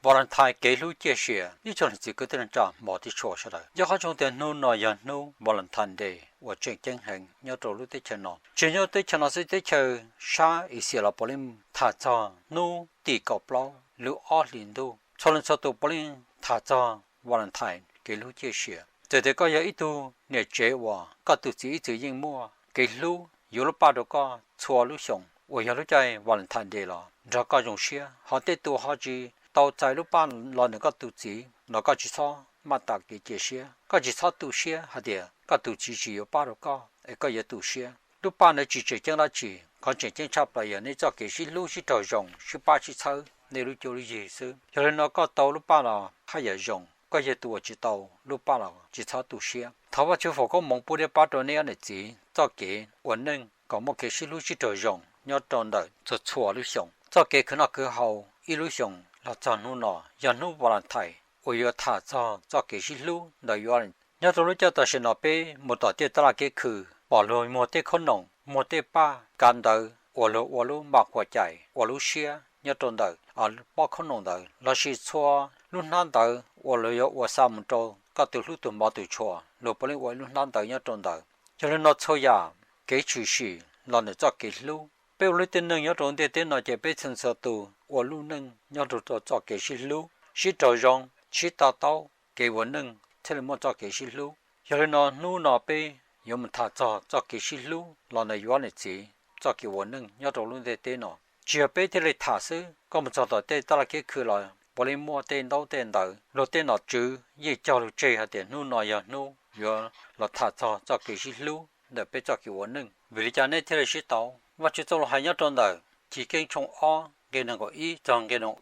Valentine kev hlub ciaj sia. Ib tsoom niam txiv kwv tij neej tsa hmov thiab tshua sawv daws, nco qab ntsoov tias hnub no yog hnub Valentine Day uas tseem ceeb heev nyob rau lub teb chaws no. Tsis nyob teb chaws no xwb, teb chaws sab Asia los puav leej tham txog hnub tim kaum plaub lub ob hlis ntuj, txhua leej txhua tus puav leej tham txog Valentine kev hlub ciaj sia. Txawm tias koj yog ib tug niam tsev uas koj tus txiv ib txwm yeej muaj kev hlub yuav lub paj rau koj txhua lub xyoo uas yog lub caij Valentine Day los nrog koj zoo siab, ho tej tus ho tsis tau txais lub paj los ntawm koj tus txiv los koj tsis txhob maj tas kev cia siab, koj tsis txhob tu siab hais tias koj tus txiv tsis yuav paj rau koj es koj yuav tu siab. Lub paj ntawd tsis tseem ceeb dab tsi, qhov tseem ceeb tshaj plaws yog nej txoj kev sib hlub sib raug zoo, sib pab sib txhawb nej lub cuab lub yig xwb. Yog li no koj tau lub paj los haj yam zoo, koj yog tus uas tsis tau lub paj los tsis txhob tu siab. Thov Vajtswv foom koob hmoov pub thiab pab rau nej ob niam txiv txoj kev ua neej kom muaj kev sib hlub sib raug zoo nyob rau ntawm txhua txhua lub xyoo. Txoj kev khwv noj khwv haus ib lub xyoos los txog hnub no yog hnub Valentine uas yuav tham txog txoj kev sib hlub ntawm yuav. Nyob rau lub caij tam sim no peb mus tom tej tab laj kev khw, pom luag muag tej khaub noom, muag tej paj kav ntawv uas luag ua lub npam quas cai ua lub siab nyob rau ntawm pob khaub noom ntawd, lossis txhua lub hnab ntawv uas luag yuav ua xa mus rau koj tus hlub tus hmov tus tshua, luag puav leej ua ib lub hnab ntawv nyob rau ntawd. Yog li no txhua yam kev tshwm sim los ntawm txoj kev hlub. Peb ua lub tib neeg nyob rau ntiaj teb no ces peb txhua txhua tus ua lub neej nyob rau txoj kev sib hlub, sib raug zoo, sib to taub, kev ua neej thiaj li muaj txoj kev sib hlub. Yog li no hnub no peb yuav mus tham txog txoj kev sib hlub los ntawm yuav niam txiv txoj kev ua neej nyob rau lub ntiaj teb no. Tsis yog peb thiaj li tham xwb, koj mus txog tom tej tab laj kev khw los puav leej muaj tej ntaub tej ntawv, luag tej nom tswv yeej cog lus tseg hais tias hnub no yog hnub yuav los tham txog txoj kev sib hlub ntawm peb txoj kev ua neej. Vim li cas nej thiaj li sib tau? Vajtswv txoj lus hais nyob rau ntawm Chiv Keeb tshooj ob nqe nees nkaum ib txog nqe nees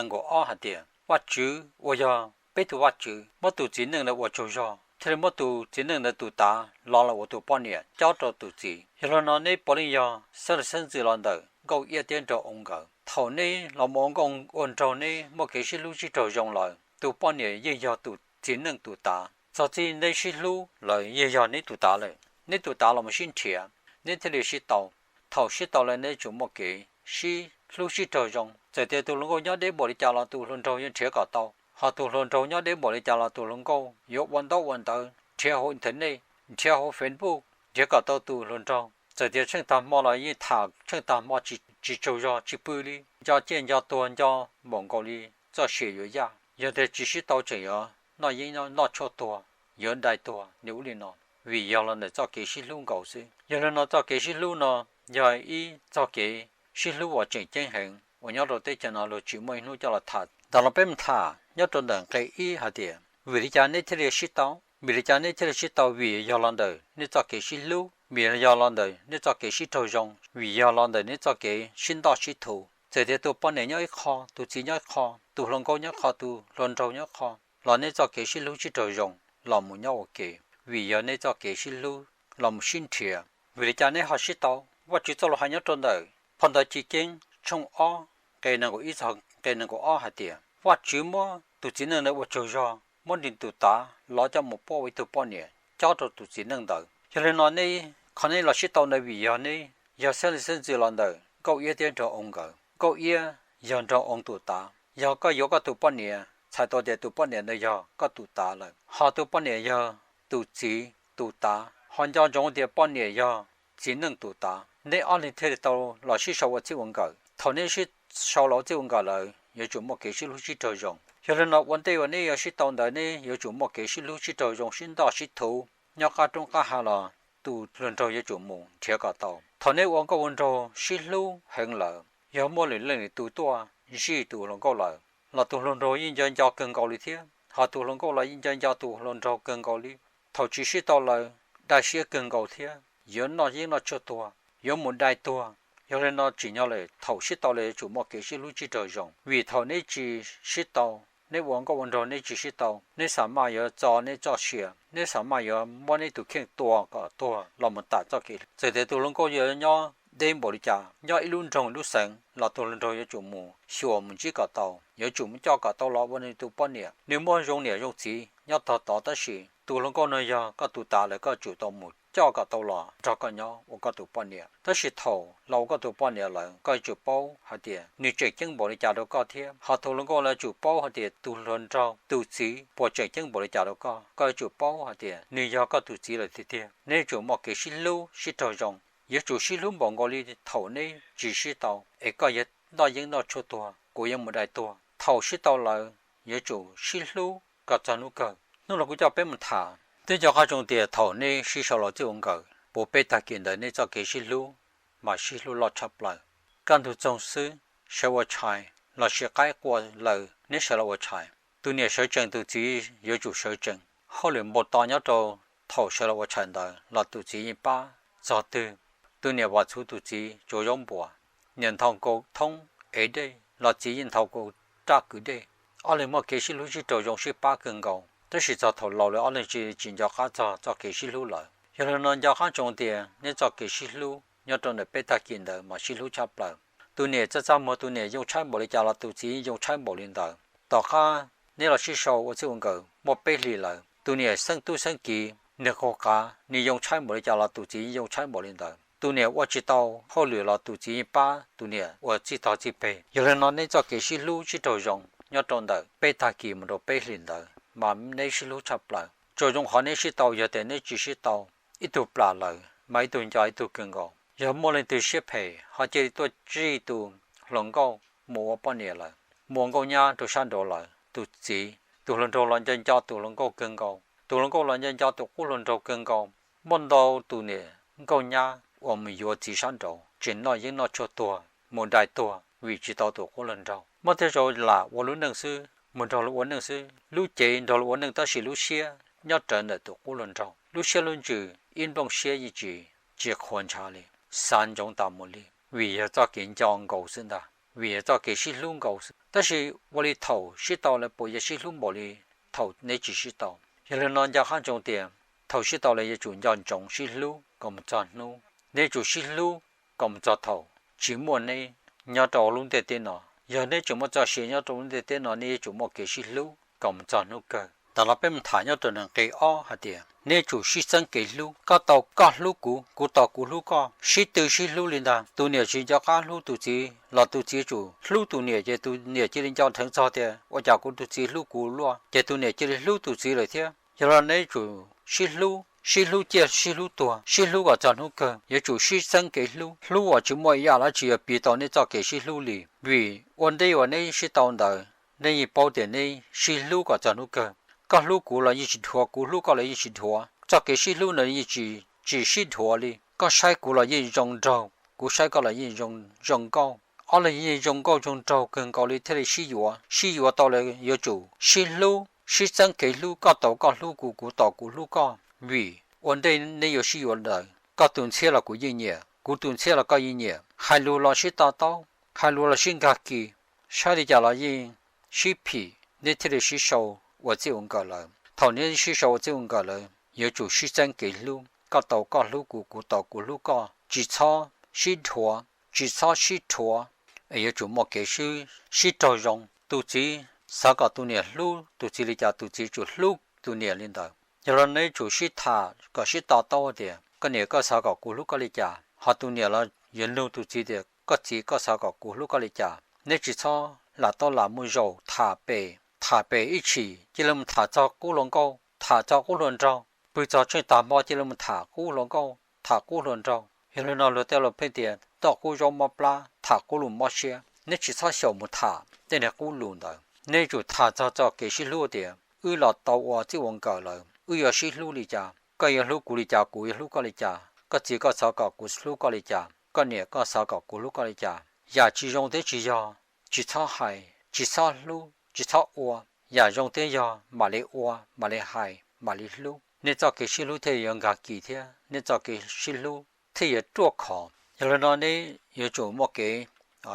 nkaum ob hais tias Vajtswv uas yog peb tus Vajtswv muab tus txiv neej ntawd ua tsaug zog, thiaj li muab tus txiv neej ntawd tus tav los los ua tus poj niam cob rau tus txiv. Yog li no neb puav leej yog xeeb lis xeeb ntxwv los ntawm nkauj iab thiab nraug oo nkawd. Thaum neb los mus ua nkauj ua nraug neb muaj kev sib hlub sib raug zoo lawm, tus poj niam yeej yog tus txiv neej tus tav. Txog txij neb sib hlub lawm yeej yog neb tus tav lawm, neb tus tav los mus sib nrhiav neb thiaj li sib tau. Thaum sib tau lawm neb yuav tsum muaj kev sib hlub sib raug zoo. Txawm tias tus hluas nkauj nyob deb npaum li cas los tus hluas nraug yuav nrhiav kom tau, ho tus hluas nraug nyob deb npaum li cas los tus hluas nkauj yuav ua ntaub ua ntawv nrhiav hauv internet, nrhiav hauv Facebook nrhiav kom tau tus hluas nraug. Txawm tias tsheej tag hmo los yeej tham tsheej tag hmo tsis tsaug zog tsis pw li, nco ciaj nco tuag nco npaum nkaus li txoj sia yuav yaj. Yog tias tsis sib tau tseem yuav noj yeeb noj tshuaj tuag, yuav dai tuag li ub li no, vim yog los ntawm txoj kev sib hlub nkaus xwb. Yog li no txoj kev sib hlub no yog ib txoj kev sib hlub uas tseem ceeb heev uas nyob rau teb chaws no luag tsis muaj ib hnub coj los tham. Ntawm no peb mus tham nyob rau ntawm nqe ib hais tias vim li cas neb thiaj li sib tau? Vim li cas neb thiaj li sib tau? Vim yog los ntawm nej txoj kev sib hlub, vim yog los ntawm nej txoj kev sib raug zoo, vim yog los ntawm nej txoj kev sib ntoj sib thuv. Txawm tias tus poj niam nyob ib qho, tus txiv nyob ib qho, tus hluas nkauj nyob ib qho, tus hluas nraug nyob ib qho, los nej txoj kev sib hlub sib raug zoo los mus nyob ua ke, vim yog nej txoj kev sib hlub los mus sib nrhiav. Vim li cas neb ho sib tau? Vajtswv txoj lus hais nyob rau ntawm phau ntawv Chiv Keeb tshooj ob nqe nees nkaum ib txog nqe nees nkaum ob hais tias Vajtswv muab tus txiv neej ntawd ua tsaug zog, muab nws tus tav los coj mus pauj ua ib tug poj niam cob rau tus txiv neej ntawd. Yog li no neb, qhov neb los sib tau ntawd vim yog neb yog xeeb lis xeeb ntxwv los ntawm nkauj iab thiab nraug oo nkawd. Nkauj iab yog nraug oo tus tav. Yog koj yuav koj tus poj niam txhais tau tias tus poj niam ntawd yog koj tus tav lawm, ho tus poj niam yog tus txiv tus tav, ho nco ntsoov tias poj niam yog txiv neej tus tav. Neb ob leeg thiaj li tau los sib sau ua txij ua nkawm. Thaum neb sib sau los ua txij ua nkawm lawm yuav tsum muaj kev sib hlub sib raug zoo. Yog li no ua ntej uas neb yuav sib tau ntawd neb yuav tsum muaj kev sib hlub sib raug zoo, sib ntoj sib thuv. Nyob qab roob qab hav los tus hluas nraug yuav tsum mus nrhiav kom tau. Thaum neb ua nkauj ua nraug sib hlub heev lawm, yog muaj lwm leej lwm tus tuaj zij tus hluas nkauj lawm los tus hluas nraug yeej nco nco kawg nkaus li thiab, ho tus hluas nkauj los yeej nco nco tus hluas nraug kawg nkaus li. Thaum tsis sib tau lawm dai siab kawg nkaus thiab, yuav noj yeeb noj tshuaj tuag, yuav mus dai tuag. Yog li no tsim nyog lawm thaum sib tau lawm yuav tsum muaj kev sib hlub sib raug zoo, vim thaum neb tsis sib tau, neb ua nkauj ua nraug neb tsis sib tau, neb xav maj yuav txo neb txoj sia, neb xav maj yuav muab neb tus kheej tua kom tuag los mus tam txoj kev. Txawm tias tus hluas nkauj yuav nyob deb npaum li cas, nyob ib lub nroog lub xeev los tus hluas nraug yuav tsum mus xyuas mus ntsib kom tau, yuav tsum mus coj kom tau los ua nws tus poj niam. Nws muaj zoo niam zoo txiv nyob tog tod tab sis tus hluas nkauj no yog koj tus tav lawm koj tsum tau mus coj kom tau los nrog koj nyob ua koj tus poj niam. Tab sis thaum los ua koj tus poj niam lawm, koj yuav tsum paub hais tias nws tseem ceeb npaum li cas rau koj thiab, ho tus hluas nkauj los yuav tsum paub hais tias tus hluas nraug tus txiv puas tseem ceeb npaum li cas rau koj. Koj yuav tsum paub hais tias nws yog koj tus txiv lawm tiag tiag. Neb yuav tsum muaj kev sib hlub sib raug zoo. Yuav tsum sib hlub npaum nkaus li thaum neb tsis sib tau, es koj yog noj yeeb noj tshuaj tuag, kuv yog mus dai tuag. Thaum sib tau lawm, yuav tsum sib hlub kom txog hnub kawg. Hnub no kuv coj peb mus tham, twb nco qab zoo tias thaum neb sib sau los txij ua nkawm, puas peb tag kis ntawd neb txoj kev sib hlub mas sib hlub loj tshaj plaws. Kaj ntug txoog xwb, sawv ua tshais los sis qaib qua lawm neb sawv los ua tshais. Tus niam sawv tsees, tus txiv yuav tsum sawv tsees. Hauj lwm npau taws nyob rau thaum sawv los ua tshais ntawd los tus txiv yeej pab txog twg. Tus niam vam txhuv tus txiv tsuav zaub npuas, niam nthau nkaus thoob ev dej los txiv yeej nthau nkaus raj kwv dej. Ob leeg muaj kev sib hlub sib raug zoo sib pab kawg nkaus, tab sis txog thaum laus lawm ob leeg tsis, tsis nco qab txog txoj kev sib hlub lawm. Yog li no nco qab zoo tias neb txoj kev sib hlub nyob rau ntawm peb tag kis ntawd mas sib hlub tshaj plaws. Tus niam txaj txaj muag, tus niam yoo tshaib npaum li cas los tus txiv yeej yoo tshaib npaum li ntawd. Tom qab neb los sib sau ua txij ua nkawm muaj peb hlis lawm, tus niam xeeb tub xeeb kiv, nws qaug qav, nws yoo tshaib npaum li cas los tus txiv yeej yoo tshaib npaum li ntawd. Tus niam ua tsis tau hauj lwm los tus txiv yeej pab tus niam ua txij tog txij peg. Yog li no neb txoj kev sib hlub sib raug zoo nyob rau ntawm peb tag kis mus rau peb hlis ntawd mas neb sib hlub tshaj plaws. Tsuas zoo qhov neb sib tau, yog tias neb tsis sib tau, ib tug plam lawm mas ib tug nco ib tug kawg nkaus. Yog muaj leej twg siab phem ho cia li tuaj tsij tus hluas nkauj mus ua poj niam lawm, mus ua nkauj nyab rau sab nraud lawm, tus txiv, tus hluas nraug los nco nco tus hluas nkauj kawg nkaus, tus hluas nkauj los nco nco tus qub hluas nraug kawg nkaus. Muaj ntau tus niam nkauj nyab uas mus yuav txiv sab nraud, tseem noj yeeb noj tshuaj tuag, mus dai tuag vim tsis tau tus qub hluas nraug. Muaj tej zaum lam ua lub neej xwb, mus nrog luag ua neej xwb, lub cev nrog luag ua neej tab sis lub siab nyob rawv ntawm tus qub hluas nraug. Lub siab lub ntsws ib nplooj siab yeej tsis, tsis qhuav ntshav li, xav ntsoov tas mus li, vim yog txoj kev nco nkaus xwb ntag, vim yog txoj kev sib hlub nkaus xwb. Tab sis ua li thaum sib tau lawm puas yog sib hlub npaum li thaum neb tsis sib tau? Yog li no nco qab ntsoov tias thaum sib tau lawm yuav tsum nco ntsoov sib hlub kom mus txog hnub, neb yuav tsum sib hlub kom mus txog thaum tsis muaj neb nyob rau lub ntiaj teb no. Yog neb tseem muaj txoj sia nyob rau lub ntiaj teb no, neb yuav tsum muaj kev sib hlub kom mus txog hnub kawg. Ntawm no peb mus tham nyob rau nqe ob hais tias neb yuav tsum sib txeeb kev hlub, koj tau koj hlub kuv, kuv tau kuv hlub koj, sib tw sib hlub li ntag. Tus niam tsis nco qab hlub tus txiv los tus txiv yuav tsum hlub tus niam, ces tus niam cia li nco dheev txog tias ua cas kuv tus txiv hlub kuv luaj, ces tus niam cia li hlub tus txiv lawm thiab. Yog li neb yuav tsum sib hlub, sib hlub ciaj sib hlub tuag, sib hlub kom txog hnub kawg. Yuav tsum sib txeeb kev hlub, hlub uas tsis muaj ib yam dab tsi yuav piv tau neb txoj kev sib hlub li. Vim ua ntej uas neb sib tau ntawd, neb yeej paub tias neb sib hlub kom txog hnub kawg. Koj hlub kuv los yeej tsis dhuav, kuv hlub koj los yeej tsis dhuav. Txoj kev sib hlub no yeej tsis, tsis sib dhuav li. Koj saib kuv los yeej zoo nraug, kuv saib koj los yeej zoo nkauj. Ob leeg yeej zoo nkauj zoo nraug kawg nkaus li thiaj li sib yuav. Sib yuav tau lawm yuav tsum sib hlub, sib txeeb kev hlub, koj tau koj hlub kuv, kuv tau kuv hlub koj. Vim ua ntej neb yuav sib yuav ntawd, koj tus ntxhiab los kuv yeej nyiam, kuv tus ntxhiab los koj yeej nyiam. Hais lus los sib to taub, hais lus los sib nkag kis, saib li cas los yeej sib phim, neb thiaj li sib sau ua txij ua nkawm lawm. Thaum neb sib sau ua txij ua nkawm lawm, yuav tsum sib txeeb kev hlub, koj tau koj hlub kuv, kuv tau kuv hlub koj. Tsis txhob sib dhuav, tsis txhob sib rhuav, es yuav tsum muaj kev sib, sib raug zoo. Tus txiv xav kom tus niam hlub tus txiv li cas, tus txiv tsum hlub tus niam li ntawd. Yog li neb tsum sib tham kom sib to taub tias koj niam koj xav kom kuv hlub koj li cas, ho tus niam los yuav nug tus txiv tias koj txiv koj xav kom kuv hlub koj li cas. Neb tsis txhob lam tau lam mus zaum tham pem, tham pem ib chim cia li mus tham txog qub hluas nkauj, tham txog qub hluas nraug, pw txog tsheej tag hmo cia li mus tham qub hluas nkauj, tham qub hluas nraug. Yog li no luag tej laus pheej tias toj qub zaub mob plab, tham qub lus mob siab. Neb tsis txhob xyaum mus tham tej niag qub lus ntawd. Neb tsum tham txog txoj kev sib hlub tias wb los tau ua txij ua nkawm lawm, wb yuav sib hlub li cas, koj yuav hlub kuv li cas, kuv yuav hlub koj li cas, koj txiv koj xav kom kuv hlub koj li cas, koj niam koj xav kom kuv hlub koj li cas. Yam tsis zoo thiab tsis yog, tsis txhob hais, tsis txhob hlub, tsis txhob ua. Yam zoo thiab yog mam li ua, mam li hais, mam li hlub, nej txoj kev sib hlub thiaj yuav nkag kis thiab nej txoj kev sib hlub thiaj yuav ruaj khov. Yog li no neb yuav tsum muaj kev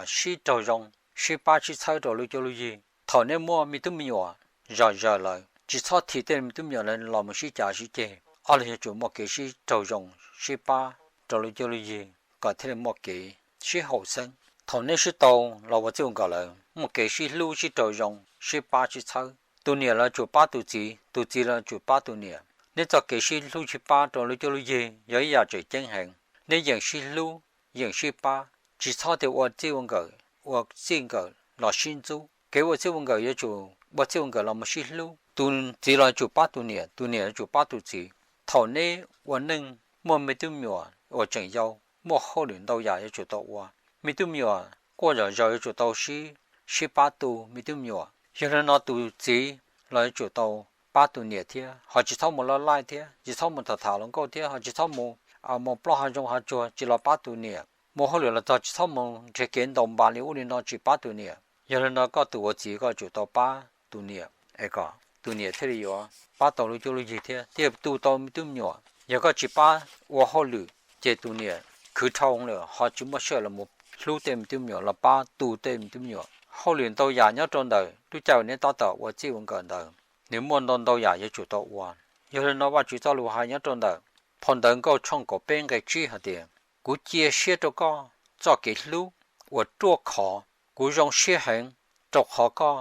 sib raug zoo, sib pab sib txhawb rau lub cuab lub yig. Thaum neb muaj me tub me nyuam zom zaws lawm, tsis txhob thim tej me tub me nyuam los mus sib cav sib ceg. Ob leeg yuav tsum muaj kev sib raug zoo, sib pab rau lub cuab lub yig kom thiaj li muaj kev sib haum xeeb. Thaum neb sib tau los ua txij ua nkawm lawm, muaj kev sib hlub sib raug zoo, sib pab sib txhawb. Tus niam los tsum pab tus txiv, tus txiv los tsum pab tus niam. Neb txoj kev sib hlub sib pab rau lub cuab lub yig yog ib yam tseem ceeb heev. Neb yeem sib hlub, yeem sib pab, tsis txhob tias ua txij ua nkawm, ua txij nkawm los sib ntxub. Kev ua txij ua nkawm yuav tsum ua txij ua nkawm los mus sib hlub. Tus txiv los yuav tsum pab tus niam, tus niam yuav tsum pab tus txiv. Thaum neb ua neej muaj me tub me nyuam uas tseem yau, muaj hauj lwm ntau yam yuav tsum tau ua. Me tub me nyuam quaj zom zaws yuav tsum tau sib, sib pab tu me tub me nyuam. Yog li no tus txiv los yuav tsum tau pab tus niam thiab, ho tsis txhob mus laj laij thiab, tsis txhob mus tham tham hluas nkauj thiab, ho tsis txhob mus, mus plob hav zoov hav tsuag tsis los pab tus niam. Mus hauj lwm los txog tsis txhob mus nrhiav kev ntaus npas li ub li no tsis pab tus niam. Yog li no koj tus ua txiv koj yuav tsum tau pab tus niam es kom tus niam thiaj li yuav pab tau lub cuab lub yig thiab thiaj tu tau me tub me nyuam. Yog koj tsis pab ua hauj lwm ces tus niam khwv dhau lawm ho tsis muaj sij hawm los mus hlub tej me tub me nyuam los pab tu tej me tub me nyuam. Hauj lwm ntau yam nyob rau ntawm lub caij uas neb tab tom ua txij ua nkawm ntawd, nws muaj ntau ntau yam yuav tsum tau ua. Yog li no Vajtswv txoj lus hais nyob rau ntawm phau Ntawv Nkauj tshooj kaum peb nqe tsib hais tias, kuv cia siab rau koj txoj kev hlub uas ruaj khov, kuv zoo siab heev rau qhov koj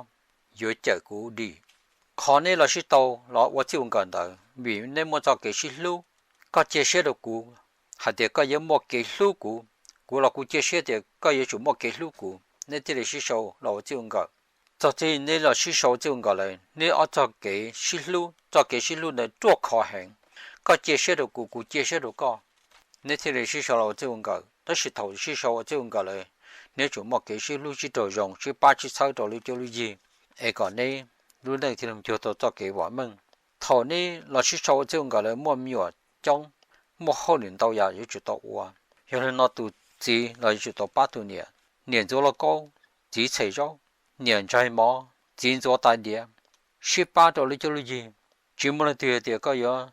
yuav cawm kuv dim. Qhov neb los sib tau los ua txij ua nkawm ntawd vim neb muaj txoj kev sib hlub. Koj cia siab rau kuv hais tias koj yuav muaj kev hlub kuv, kuv los kuv cia siab tias koj yuav tsum muaj kev hlub kuv, neb thiaj li sib sau los ua txij ua nkawm. Txog txij neb los sib sau ua txij ua nkawm lawm, neb ob txoj kev sib hlub, txoj kev sib hlub ntawd ruaj khov heev. Koj cia siab rau kuv, kuv cia siab rau koj, neb thiaj li sib sau los ua txij ua nkawm. Tab sis thaum sib sau ua txij ua nkawm lawm, neb yuav tsum muaj kev sib hlub sib raug zoo, sib pab sib txhawb rau lub cuab lub yig, es kom neb lub neej thiaj li cuag tau txoj kev vam meej. Thaum neb los sib sau ua txij ua nkawm lawm muaj me nyuam coob, muaj hauj lwm ntau yam yuav tsum tau ua. Yog li no tus txiv los yuav tsum tau pab tus niam, niam ntxuav lauj kaub, txiv txhem zaub, niam ntsais mov, txiv ntxuav tais diav, sib pab rau lub cuab lub yig. Tsis muaj leej twg hais tias koj yuav,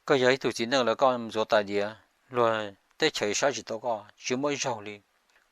koj yog ib tug txiv neej lawm koj ntxuav tais diav, luag teb chaws saib tsis tau koj, tsis muaj ib zaug li.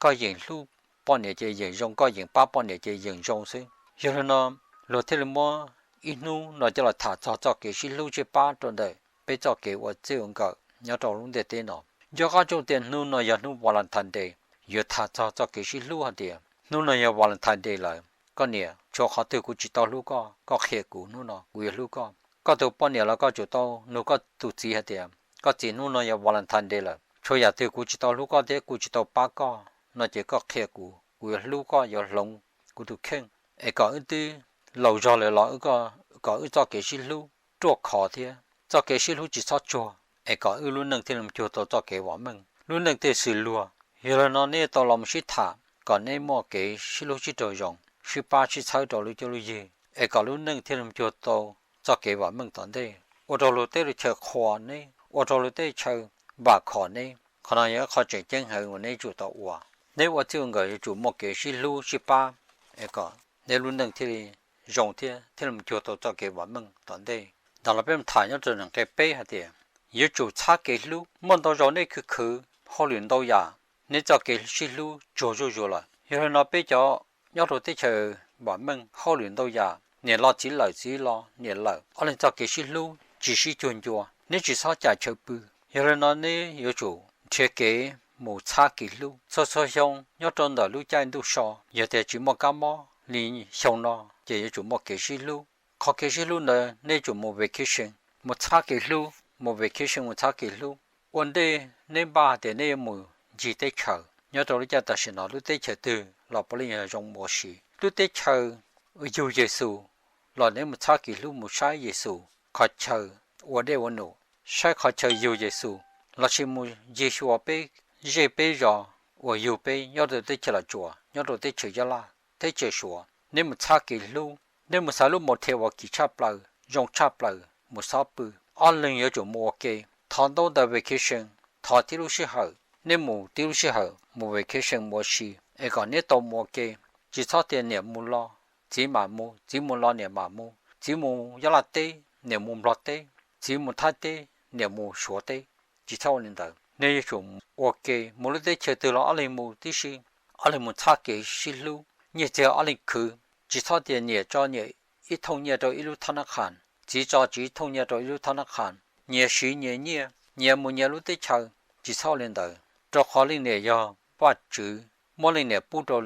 Koj yeem hlub poj niam ces yeem zoo, koj yeem pab poj niam ces yeem zoo xwb. Yog li no luag thiaj li muab ib hnub no coj los tham txog txoj kev sib hlub sib pab rau ntawm peb txoj kev ua txij ua nkawm nyob rau lub ntiaj teb no. Nco qab tsoom tias hnub no yog hnub Valentine Day, yuav tham txog txoj kev sib hlub hais tias hnub no yog Valentine Day lawm, koj niam, tshuav qhov twg kuv tsis tau hlub koj, koj qhia kuv, hnub no kuv yuav hlub koj. Koj tus poj niam los koj tsum tau nug koj tus txiv hais tias, koj txiv, hnub no yog Valentine Day lawm, tshuav yam twg kuv tsis tau hlub koj thiab kuv tsis tau pab koj no ces koj qhia kuv, kuv yuav hlub koj, yuav hloov kuv tus kheej, es kom wb twb laus zog lawm los kom wb txoj kev sib hlub ruaj khov thiab txoj kev sib hlub tsis txhob tsuag, es kom wb lub neej thiaj li cuag tau txoj kev vam meej, lub neej thiaj li xws luag. Yog li no neb tau los mus sib tham kom neb muaj kev sib hlub sib raug zoo, sib pab sib txhawb rau lub cuab lub yig, es kom lub neej thiaj li cuag tau txoj kev vam meej tom ntej, ua rau luag tej lub chaw qhuas neb, ua rau luag tej chaw vam khom neb. Qhov no yog ib qho tseem ceeb heev uas neb yuav tsum tau ua. Neb ua txij ua nkawm yuav tsum muaj kev sib hlub sib pab, es kom neb lub neej thiaj li zoo thiab thiaj li mus cuag tau txoj kev vam meej tom ntej. Ntawm no peb mus tham nyob rau nqe peb hais tias, yuav tsum txhab kev hlub. Muaj ntau zaus nej khwv khwv hauj lwm ntau yam, neb txoj kev sib hlub tsuag zuj zus lawm. Yog li no peb cov nyob rau teb chaws vam meej, hauj lwm ntau yam, niam los txiv lawm, txiv los niam lawm, ob leeg txoj kev sib hlub tsis sib cuag ncua, neb tsis txhob cais chaw pw. Yog li no neb yuav tsum nrhiav kev mus txhab kev hlub. Txhua txhua xyoo nyob rau ntawm lub caij ntuj so, yog tias tsis muaj kab mob li xyoo no, ces yuav tsum muaj kev sib hlub. Qhov kev sib hlub ntawd nej yuav tsum mus vacation, mus txhab kev hlub, mus vacation mus txhab kev hlub. Ua ntej neb npaj hais tias neb yuav mus ncig teb chaws, nyob rau lub caij tam sim no lub teb chaws twg los puav leej yog zoo mus ua si. Lub teb chaws yug Yexus los neb mus txhab kev hlub mus saib Yexus qhov chaw ua dej ua num, saib qhov chaw yug Yexus, lossis mus ncig xyuas peb zej peb zos uas yug peb nyob rau teb chaws Los Tsuas, nyob rau teb chaws Nyab Laj, teb chaws Suav, neb mus txhab kev hlub. Neb mus xaiv lub motel uas kim tshaj plaws, zoo tshaj plaws mus xob pw. Ob leeg yuav tsum mus ua ke, thov ntaub ntawv vacation, thov tib lub sij hawm, neb mus tib lub sij hawm mus vacation mus ua si, es kom neb tau mus ua ke. Tsis txhob tias niam mus los txiv mam mus, txiv mus los niam mam mus, txiv mus Nyab Laj teb niam mus Nplog teb, txiv mus Thaib teb niam mus Suav teb. Tsis txhob ua li ntawd, neb yuav tsum ua ke, mus lub teb chaws twg los ob leeg mus tib si, ob leeg mus txhab kev sib hlub. Nyiaj txiag ob leeg khwv, tsis txhob tias niam tso niam ib thooj nyiaj rau ib lub thab nab qhas, txiv tso txiv ib thooj nyiaj rau ib lub thab nab qhas, nyias siv nyias nyiaj, nyias mus nyias lub teb chaws. Tsis txhob ua li ntawd, rau qhov leej niam yog Vajtswv, muab leej niam pub rau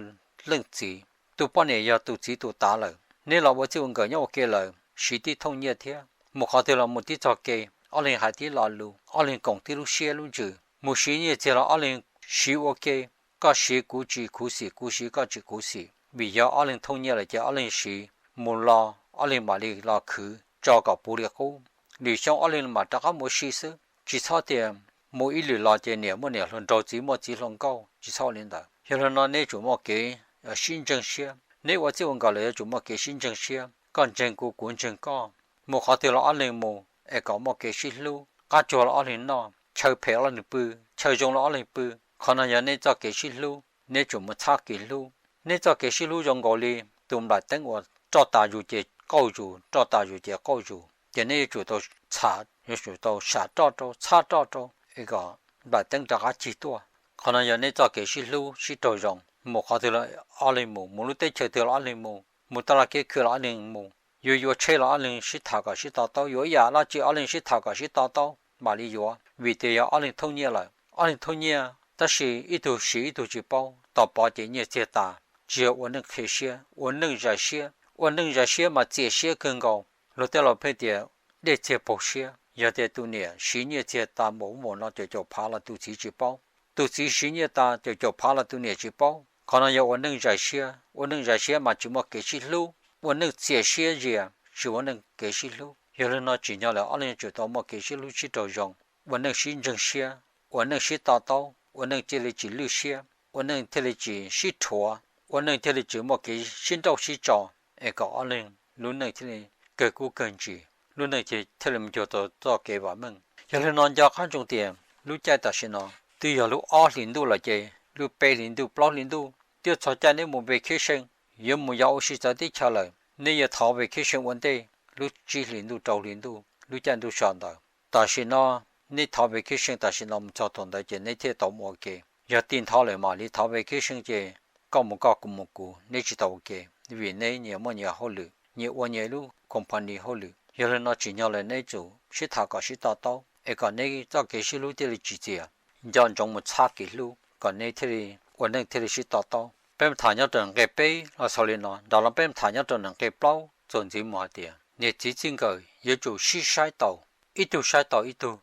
leej txiv. Tus poj niam yog tus txiv tus tav lawm, neb los ua txij ua nkawm nyob ua ke lawm, siv tib thooj nyiaj thiab, mus qhov twg los mus tib txoj kev. ob leeg hais tib lo lus, ob leeg koom tib lub siab lub ntsws, mus siv nyiaj txiag los ob leeg siv ua ke, koj siv kuv tsis khuv xim, kuv siv koj tsis khuv xim, vim yog ob leeg thooj nyiaj lawm ces ob leeg siv mus los ob leeg mam li los khwv tso kom puv li qub, lwm xyoo ob leeg mam rov qab mus ua si xwb, tsis txhob tias mus ib lwm los ces niam muaj niam hluas nraug, txiv muaj txiv hluas nkauj, tsis txhob ua li ntawd. Yog li no nej tsum muaj kev sib ntseeg siab, neb ua txij ua nkawm los yuav tsum muaj kev sib ntseeg siab, koj ntseeg kuv, kuv ntseeg koj, mus qhov twg los ob leeg mus es kom muaj kev sib hlub, qab tsuag los ob leeg noj, chaw phem ob leeg pw, chaw zoo los ob leeg pw. Qhov no yog nej txoj kev sib hlub, neb tsum mus txhab kev hlub. Neb txoj kev sib hlub zoo nkaus li tus nplaim teeb uas roj tas zus ces qauj zus, roj tas zus ces qauj zus, ces nej yuav tsum tau txhab, yuav tsum tau sam roj rau, txhab roj rau es kom nplaim teeb rov qab cig tuaj. Qhov no yog nej txoj kev sib hlub sib raug zoo, mus qhov twg los ob leeg mus, mus lub teb chaws twg los ob leeg mus, mus taj laj kiab khw los ob leeg mus, yuav yuav tsheb los ob leeg sib tham kom sib to taub, yuav ib yam dab tsi ob leeg sib tham kom sib to taub mam li yuav, vim tias yog ob leeg thooj nyiaj lawm. Ob leeg thooj nyiaj tab sis ib tug siv ib tug tsis paub, tos pov ces nyiaj txiag tas, tsis yog ua neej qhia siab, ua neej zais siab. Ua neej zais siab mas txias siab kawg nkaus. Luag tej laus pheej tias dej txiag paug siab, yog tias tus niam siv nyiaj txiag tas npaum ub npaum no caum caum phav los tus txiv tsis paub, tus txiv siv nyiaj tas caum caum phav los tus niam tsis paub. Qhov no yog ua neej zais siab, ua neej zais siab mas tsis muaj kev sib hlub, ua neej txias siab zias, tsis ua neej kev sib hlub. Yog li no tsim nyog lawm ob leeg yuav tsum tau muaj kev sib hlub sib raug zoo, ua neej sib ntseeg siab, ua neej sib to taub, ua neej thiaj li tsis lwj siab, ua neej thiaj li tsis sib rhuav, ua neej thiaj li tsis muaj kev sib nrauj sib tso, es kom ob leeg lub neej thiaj li kawg kub kawg ntsis, lub neej thiaj li mus cuag tau txoj kev vam meej. Yog li no nco qab ntsoov tias lub caij tam sim no twb yog lub ob hlis ntuj lawm ces lub peb hlis ntuj plaub hlis ntuj twb txog caij neb mus vacation, yuav mus yos ua si txawv teb chaws lawm, neb yuav thov vacation ua ntej lub tsib hlis ntuj rau hlis ntuj lub caij ntuj so ntawd. Tam sim no neb thov vacation tam sim no mus txog thaum ntawd ces neb thiaj tau mus ua ke. Yog tig nthos lawm mam li thov vacation ces koj mus koj, kuv mus kuv, neb tsis tau ua ke, vim neb nyias muaj nyias hauj lwm, nyias ua nyias lub company hauj lwm. Yog li no tsim nyog lawm neb tsum sib tham kom sib to taub es kom neb txoj kev sib hlub thiaj li tsis txias. Nco ntsoov mus txhab kev hlub kom neb thiaj li ua neej thiaj li sib to taub. Peb mus tham nyob rau nqe peb los xaus li no, nram no peb mus tham nyob rau nqe plaub txuas ntxiv mus hais tias niam txiv txij nkawm yuav tsum sib saib taus, ib tug saib taus ib tug,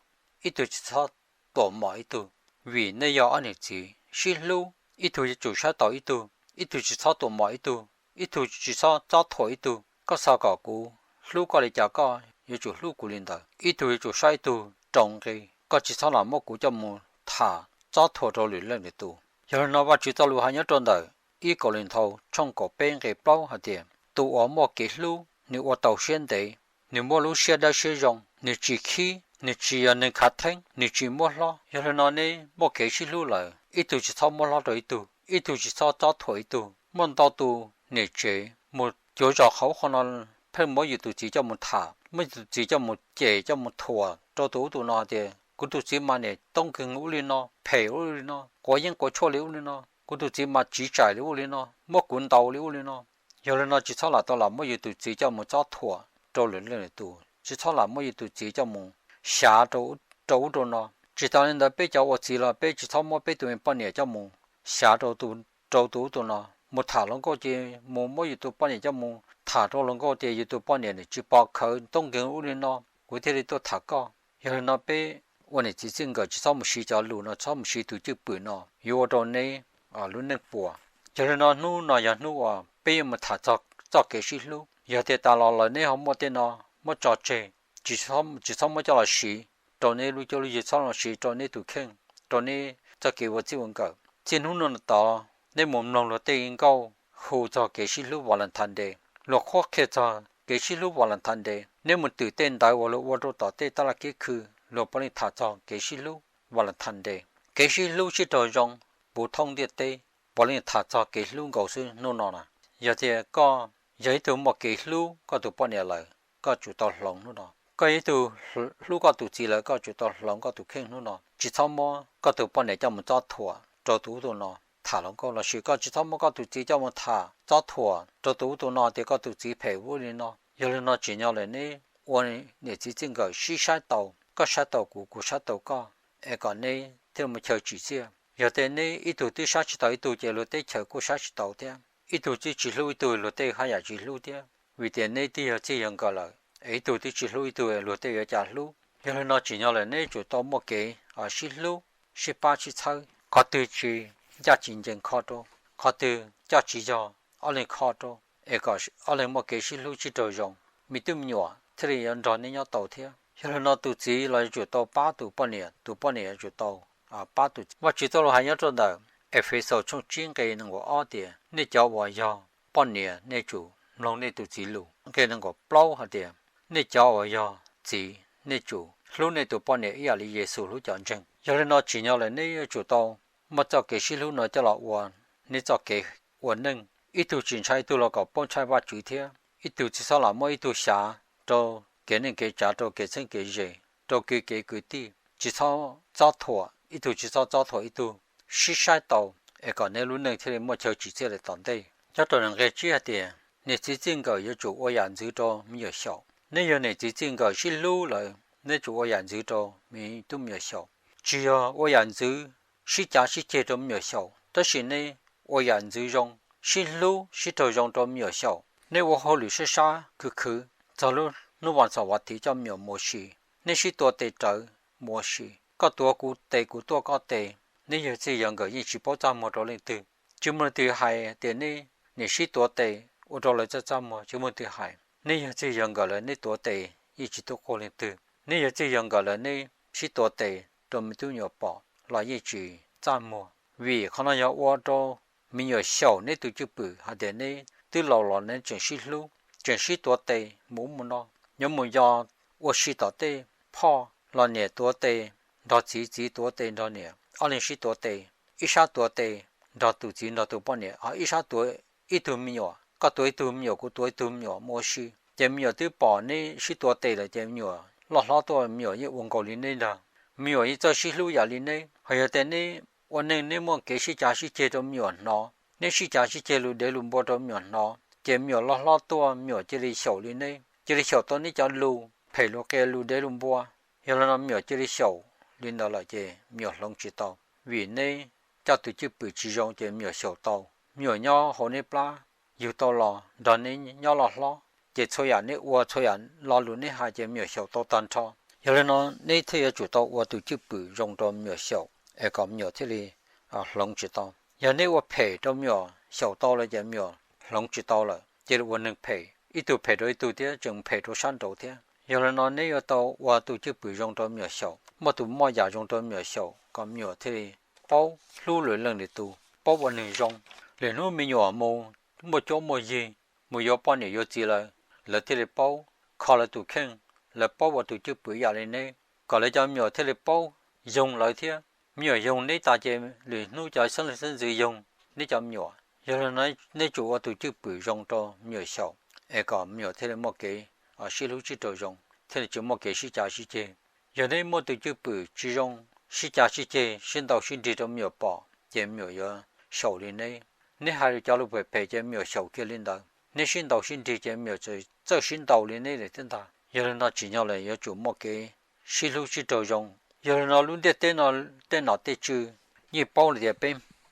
ib tug tsis txhob tuam mom ib tug, vim nej yog ob niam txiv sib hlub, ib tug yuav tsum saib taus ib tug, ib tug tsis txhob tuam mom ib tug, ib tug tsis txhob txob thuam ib tug. Koj xav kom kuv hlub koj li cas koj yuav tsum hlub kuv li ntawd, ib tug yuav tsum saib ib tug rau nqi. Koj tsis txhob lam muab kuv coj mus tham txob thuam rau lwm leej lwm tus. Yog li no Vajtswv txoj lus hais nyob rau ntawm ib Kauleethaus tshooj kaum peb nqe plaub hais tias tus uas muaj kev hlub nws ua tau siab ntev, nws muaj lub siab dawb siab zoo, nws tsis khib, nws tsis yog neeg khav theeb, nws tsis muab hlob. Yog li no neb muaj kev sib hlub lawm ib tug tsis txhob muab hlob rau ib tug, ib tug tsis txhob txob thuam ib tug. Muaj ntau tus niam tsev mus cuav zos qhov ub qhov no pheej muab yus tus txiv coj mus tham, muab yus tus txiv coj mus cem coj mus thuam rau tus ub tus no tias kuv tus txiv mas niam toob kawg ub li no, phem ub li no, quav yeeb quav tshuaj li ub li no, kuv tus txiv mas tsiv tsaim li ub li no, muab kuv ntaus li ub li no. Yog li no tsis txhob lam tau lam muab yus tus txiv coj mus txob thuam rau lwm leej lwm tus, tsis txhob lam muab yus tus txiv coj mus xyav rau ub rau no. Tsis tas li ntawd peb cov ua txiv los peb tsis txhob muab peb tus me poj niam coj mus xyav rau tus ub tus no, mus tham hluas nkauj ces mus muab yus tus poj niam coj mus tham rau hluas nkauj tias yus tus poj niam nws tsis pom khawv toob nkeeg ub li no, kuv thiaj li tuaj tham koj. Yog li no peb ua niam txiv txij nkawm tsis txhob mus siv cov lus no, txhob mus siv tus cwj pwm no, yuav ua rau neb lub neej puas. Yog li no hnub no yog hnub uas peb yuav mus tham txog txoj kev sib hlub. Yog tias tas los lawm neb ho muaj tej no muab tso tseg, tsis txhob muab coj los siv rau neb lub cuab lub yig, txhob los siv rau neb tus kheej, rau neb txoj kev ua txij ua nkawm. Txij hnub no tod neb mus mloog luag tej nkauj hu txog kev sib hlub Valentine Day, luag qhuab qhia txog kev sib hlub Valentine Day. Neb mus twm tej ntawv uas luag ua rau tom tej taj laj kiab khw, luag puav leej tham txog kev sib hlub Valentine Day. Kev sib hlub sib raug zoo puv thoob ntiaj teb puav leej tham txog kev hlub nkaus xwb hnub no na. Yog tias koj yog ib tug muaj kev hlub koj tus poj niam lawm, koj tsum tau hloov hnub no. Koj yog ib tug hlub koj tus txiv lawm, koj tsum tau hloov koj tus kheej hnub no. Tsis txhob muab koj tus poj niam coj mus txob thuam rau tus ub tus no tham hluas nkauj, lossis koj tsis txhob muab koj tus txiv coj mus tham txob thuam rau tus ub tus no tias koj tus txiv phem ub li no. Yog li no tsim nyog lawm neb ua niam txiv txij nkawm sib saib taus, koj saib taus kuv, kuv saib taus koj, es kom neb thiaj mus chaw tsim txiaj. Yog tias neb ib tug twb saib tsis taus ib tug ces luag teb chaws kuj saib tsis taus thiab. Ib tug twb tsis hlub ib tug luag tej haj yam tsis hlub thiab, vim tias neb twb yog txij yog nkawm lawm, es ib tug twb tsis hlub ib tug luag tej yuav cas hlub. Yog li no tsim nyog lawm neb yuav tsum tau muaj kev sib hlub, sib pab sib txhawb, qhov twg tsis ncaj tsis ncees kho rau, qhov twg coj tsis yog ob leeg kho rau, es kom ob leeg muaj kev sib hlub sib raug zoo, me tub me nyuam thiaj li yuav nrog neb nyob tau thiab. Yog li no tus txiv los yuav tsum tau pab tus poj niam, tus poj niam yuav tsum tau pab tus txiv. Vajtswv txoj lus hais nyob rau ntawm Efexus tshooj tsib nqe nees nkaum ob tias, nej cov uas yog poj niam nej tsum mloog nej tus txiv lus. Nqe nees nkaum plaub hais tias, nej cov uas yog txiv nej tsum hlub nej tus poj niam ib yam li Yexus hlub cov ntseeg. Yog li no tsim nyog lawm neb yuav tsum tau muaj txoj kev sib hlub no coj los ua neb txoj kev ua neej, ib tug tsis ntshai ib tug los kom paub ntshai Vajtswv thiab. Ib tug tsis txhob lam muab ib tug xyav rau kev neej kev tsav, rau kev txheeb kev ze, rau kev kev kwv tij, tsis txhob txob thuam ib tug, tsis txhob txob thuam ib tug, sib saib tau, es kom neb lub neej thiaj li muaj chaw tsim txiaj lawm tom ntej. Nyob rau nqe tsib hais tias, niam txiv txij nkawm yuav tsum ua yam ntxwv rau me nyuam xyaum. Neb yog niam txiv txij nkawm sib hlub lawm, neb tsum ua yam ntxwv rau me tub me nyuam xyaum. Tsis yog ua yam ntxwv sib cav sib ceg rau me nyuam xyaum, tab sis neb ua yam ntxwv zoo, sib hlub sib raug zoo rau me nyuam xyaum. Neb ua hauj lwm sab sab khwv khwv, txog lub hnub vas xaum vas thiv coj me nyuam mus ua si, neb sib tuav tes rawv mus ua si, koj tuav kuv tes kuv tuaj koj tes, neb yawg txij yawg nkawm yeej tsis paub txaj muag rau leej twg. Tsis muaj leej twg hais tias neb nim sib tuav tes ua rau lawv txaj txaj muag, tsis muaj leej twg hais. Neb yawg txij yawg nkawm lawm neb tuav tes yeej tsis tuaj quaj leej twg. Neb yawg txij yawg nkawm lawm neb sib tuav tes rau me tub me nyuam pom los yeej tsis txaj muag. Vim qhov no yog ua rau me nyuam xyaum neb tus cwj pwm hais tias neb twb laus los neb tseem sib hlub, tseem sib tuav tes mus ub mus no. Nyob mus yos ua si tom tej, phoj los niam tuav tes nrog txiv, txiv tuav tes nrog niam, ob leeg sib tuav tes, ib sab tuav tes nrog tus txiv nrog tus poj niam, ho ib sab tuav ib tug me nyuam, koj tuav ib tug me nyuam kuv tuav ib tug me nyuam mus ua si. Ces me nyuam twb pom neb sib tuav tes lawm ces me nyuam loj hlob tuaj me nyuam yeej ua nkaus li neb ntag. Me nyuam yeej txawj sib hlub yam li neb. Ho yog tias neb ua neej neb muaj kev sib cav sib ceg rau me nyuam hnov, neb sib cav sib ceg lus dev lus npua rau me nyuam hnov, ces me nyuam loj hlob tuaj me nyuam cia li xyaum li neb, cia li xyaum tau neb cov lus phem lus qia lus dev lus npua. Yog li no me nyuam cia li xyaum li ntawd lawm ces me nyuam hloov tsis tau, vim neb coj tus cwj pwm tsis zoo ces me nyuam xyaum tau. Me nyuam nyob hauv neb plab, yug tau los nrog neb nyob loj hlob, ces txhua yam neb ua txhua yam lo lus neb hais ces me nyuam xyaum tau tag nrho. Yog li no neb thiaj yuav tsum tau ua tus cwj pwm zoo rau me nyuam xyaum, es kom me nyuam thiaj li hloov tsis tau. Yog neb ua phem rau me nyuam xyaum tau lawm ces me nyuam hloov tsis tau lawm, cia li ua neeg phem, ib tug phem rau ib tug thiab tseem phem rau sab nraud thiab. Yog li no neb yuav tau ua tus cwj pwm zoo rau me nyuam xyaum, muaj tus moj yam zoo rau me nyuam xyaum kom me nyuam thiaj li paub hlub lwm leej lwm tus, paub ua neeg zoo. Lwm hnub me nyuam mus muaj cuab muaj yig, mus yuav poj niam yuav txiv lawm, lawv thiaj li paub kho lawv tus kheej, lawv paub ua tus cwj pwm yam li neb, kom lawv cov me nyuam thiaj li paub yoog lawv thiab. Me nyuam yoog neb tas ces lwm hnub cov xeeb leej xeeb ntxwv yoog neb cov me nyuam. Yog li no neb tsum ua tus cwj pwm zoo rau me nyuam xyaum, es kom me nyuam thiaj li muaj kev sib hlub sib raug zoo, thiaj li tsis muaj kev sib cav sib ceg. Yog neb muaj tus cwj pwm tsis zoo, sib cav sib ceg, sib ntaus sib nrig rau me nyuam pom ces me nyuam yuav xyaum li neb. Neb hais cov lus phem phem ces me nyuam xyaum kiag li ntawd. Neb sib ntaus sib nrig ces me nyuam txawj sib ntaus li neb lawm thiab ntag. Yog li no tsim nyog lawm yuav tsum muaj kev sib hlub sib raug zoo. Yog li no lub ntiaj teb no tej nom tej tswv yeej paub lawm tias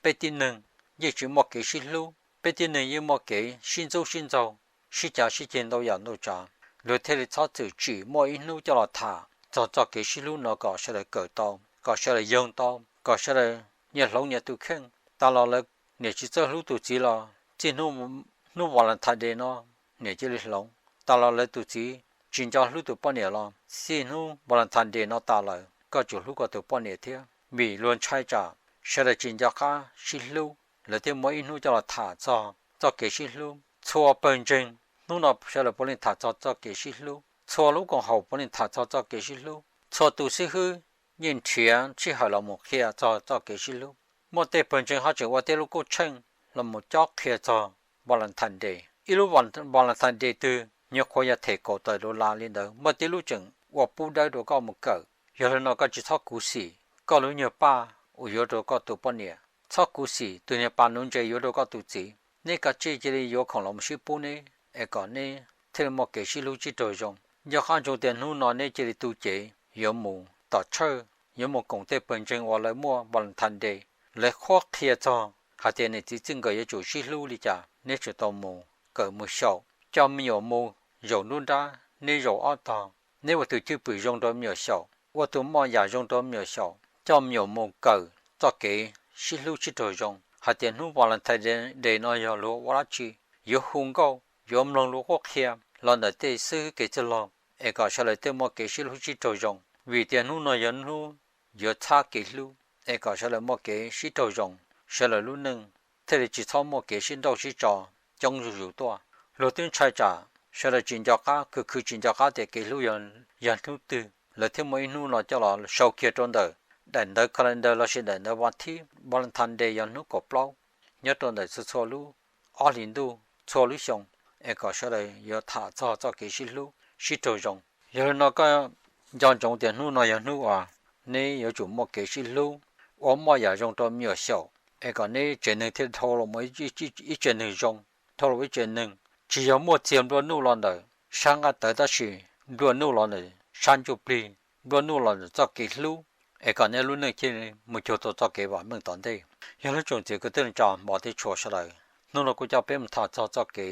peb tib neeg yeej tsis muaj kev sib hlub, peb tib neeg yeej muaj kev sib ntxub sib ntxaug, sib cav sib ceg ntau yam ntau tsav. Luag thiaj li txhob txwm tsim muaj ib hnub coj los tham txog txoj kev sib hlub no kom sawv daws kawm tau, kom sawv daws yoog tau, kom sawv daws nyias hloov nyias tus kheej. Tas los lawv niam tsis txawj hlub tus txiv los txij hnub Valentine Day no niam cia li hloov. Tas los lawv tus txiv tsis nco hlub tus poj niam los txij hnub Valentine Day no tas lawm koj tsum hlub koj tus poj niam thiab, vim luag ntshai tsam sawv daws tsis nco qab sib hlub, lawv thiaj muab ib hnub coj los tham txog txoj kev sib hlub. Txhua pawg ntseeg hnub no sawv daws puav leej tham txog txoj kev sib hlub, txhua lub koom haum puav leej tham txog txoj kev sib hlub, txhua tus xib hwb yeej nrhiav sij hawm los mus qhia txog txoj kev sib hlub. Muaj tej pawg ntseeg ho tseem ua tej lub koob tsheej los mus cob qhia txog Valentine Day. Ib lub Valentine Day twg nyuam qhuav yog them kaum tawm dollar li ntawd, muaj tej lub tseem ua pub dawb rau koj mus kawm. Yog li no koj tsis txhob khuv xim koj lub nyuag paj uas yuav rau koj tus poj niam, txhob khuv xim tus niag pas nuv ntses yuav rau koj tus txiv. Neb kav tsij cia li yuav khoom los mus sib pub neb, es kom neb thiaj li muaj kev sib hlub sib raug zoo. Nco qab ntsoov tias hnub no neb cia li tu cev yuav mus tom tshawj, yuav mus koom tej pawg ntseeg uas lawv muaj Valentine Day, lawv qhuab qhia txog hais tias niam txiv txij nkawm yuav tsum sib hlub li cas. Neb tsum tau mus kawm mus xyaum, coj me nyuam mus zaum nruab nrab, neb zaum ob tog, neb ua tus cwj pwm zoo rau me nyuam xyaum, ua tus moj yam zoo rau me nyuam xyaum, coj me nyuam mus kawm txoj kev sib hlub sib raug zoo, hais tias hnub Valentine Day no yog luag ua dab tsi, yuav hu nkauj, yuav mloog lus qhuab qhia los ntawm tej xib hwb kev txwj laug, es kom sawv daws tej muaj kev sib hlub sib raug zoo, vim tias hnub no yog hnub yuav txhab kev hlub, es kom sawv daws muaj kev sib raug zoo, sawv daws lub neej thiaj li tsis txhob muaj kev sib nrauj sib tso coob zuj zus tuaj. Luag twb ntshai tsam sawv daws tsis nco qab, khwv khwv tsis nco qab tias kev hlub yog hnub twg, lawv thiaj muaj ib hnub no coj los sau kiag rau ntawm daim ntawv calendar lossis daim ntawv vas thib. Valentine Day yog hnub kaum plaub nyob rau ntawm txhua txhua lub ob hlis ntuj txhua lub xyoo, es kom sawv daws yuav tham txog txoj kev sib hlub sib raug zoo. Yog li no koj nco ntsoov tias hnub no yog hnub uas neb yuav tsum muaj kev sib hlub, ua moj yam zoo rau me nyuam xyaum, es kom neb tsev neeg thiaj dhau los mus ib tsev neeg zoo, dhau los ib tsev neeg. Tsis yog muaj txiag nplua nuj los ntawm sab nqaij tawv, tab sis nplua nuj los ntawm sab ntsuj plig, nplua nuj los ntawm txoj kev hlub, es kom neb lub neej thiaj mus cuag tau txoj kev vam meej tom ntej. Yog li tsoom txiv kwv tij neej tsa npawg tij tshua sawv daws, hnub no kuv coj peb mus tham txog txoj kev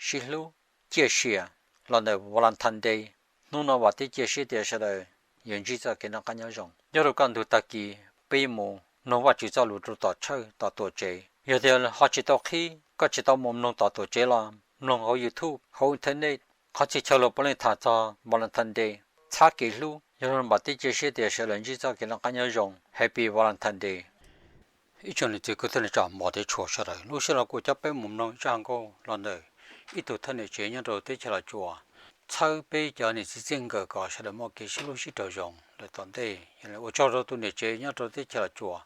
sib hlub ciaj sia los ntawm Valentine Day. Hnub no vam thiab cia siab tias sawv daws yuav ntsib txoj kev noj qab nyob zoo. Nyob rau kaj ntug tag kis peb yuav mus mloog Vajtswv txoj lus rau tom tshawj tom tuam tsev. Yog tias ho tsis tau qhib, koj tsis tau mus mloog tom tuam tsev los mloog hauv YouTube, hauv internet. Qhov txhia chaw luag puav leej tham txog Valentine Day, txhab kev hlub. Yog li no vam thiab cia siab tias sawv daws ntsib txoj kev noj qab nyob zoo, Happy Valentine Day. Ib tsoom niam txiv kwv tij neej tsa npawg tij tshua sawv daws, lub sij hawm no kuv coj peb mus mloog ib zaj nkauj los ntawm ib tug thawj niam tsev nyob rau teb chaws Los Tsuas, txhawb peb cov niam txiv txij nkawm kom sawv daws muaj kev sib hlub sib raug zoo lawm tom ntej. Ua tsaug rau tus niam tsev nyob rau teb chaws Los Tsuas.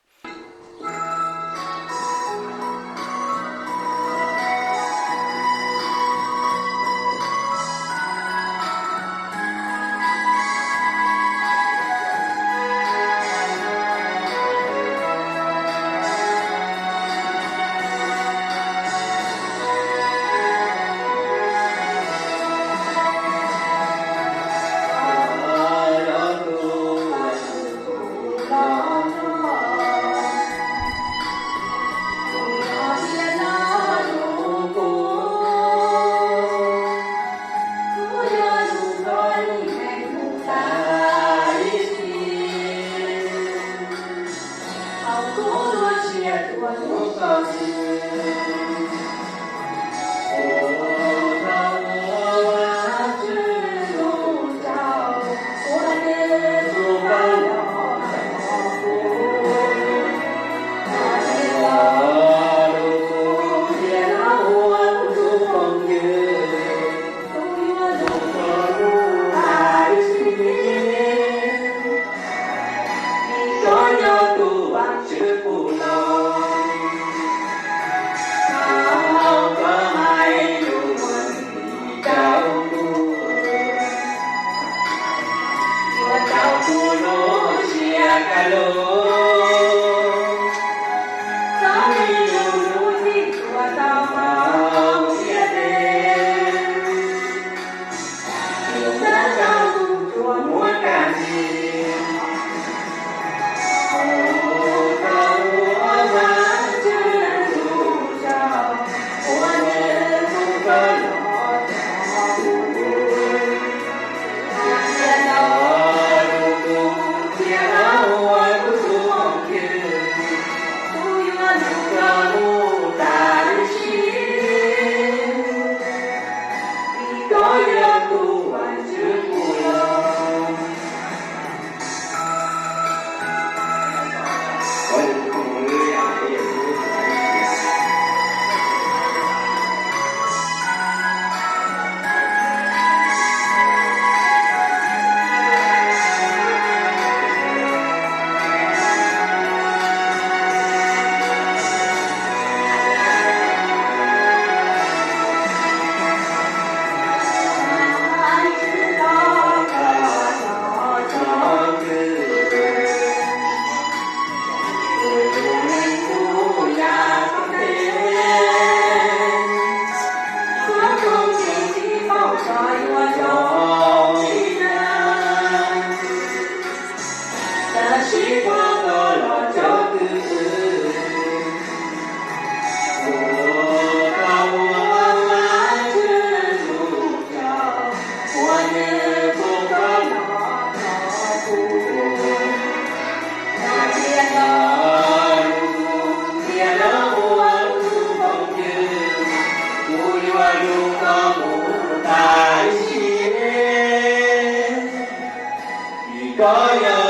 Pov yog